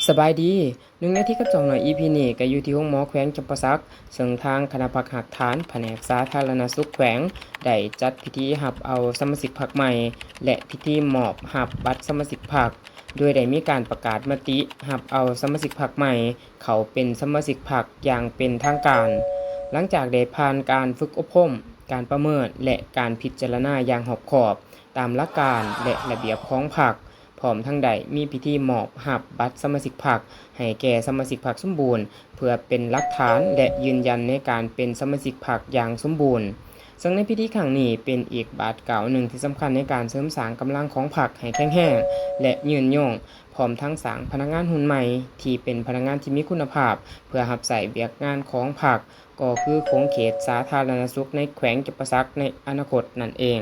ສະບາຍດີ, ໜຶ່ງນາທີກັບສອງໜ້ອຍ ອີພີນີ້ກໍຢູ່ທີ່ໂຮງໝໍແຂວງຈຳປາສັກ, ເຊິ່ງທາງຄະນະພັກຮາກຖານ ພະແນກສາທາລະນະສຸກແຂວງ ໄດ້ຈັດພິທີຮັບເອົາສະມາຊິກພັກໃໝ່ ແລະ ພິທີມອບຮັບບັດສະມາຊິກພັກ, ໂດຍໄດ້ມີການປະກາດມະຕິຮັບເອົາສະມາຊິກພັກໃໝ່ ເຂົ້າເປັນສະມາຊິກພັກຢ່າງເປັນທາງການ. ຫຼັງຈາກໄດ້ຜ່ານການຝຶກອົບຮົມ, ການປະເມີນ ແລະ ການພິຈາລະນາຢ່າງຮອບຄອບ ຕາມຫຼັກການ ແລະ ລະບຽບຂອງພັກ, ພ້ອມທັງໄດ້ມີພິທີມອບຮັບບັດສະມາຊິກພັກໃຫ້ແກ່ສະມາຊິກພັກສົມບູນ ເພື່ອເປັນຫຼັກຖານ ແລະ ຢືນຢັນໃນການເປັນສະມາຊິກພັກຢ່າງສົມບູນ. ເຊິ່ງໃນພິທີຄັ້ງນີ້ເປັນອີກບາດກ້າວໜຶ່ງທີ່ສຳຄັນໃນການເສີມສ້າງກຳລັງຂອງພັກໃຫ້ແຂງແຮງ ແລະ ຍືນຍົງ, ພ້ອມທັງສ້າງພະນັກງານຮຸ່ນໃໝ່ທີ່ເປັນພະນັກງານທີ່ມີຄຸນນະພາບ ເພື່ອຮັບໃຊ້ວຽກງານຂອງພັກ, ກໍຄືຂົງເຂດສາທາລະນະສຸກໃນແຂວງຈຳປາສັກໃນອະນາຄົດນັ້ນເອງ.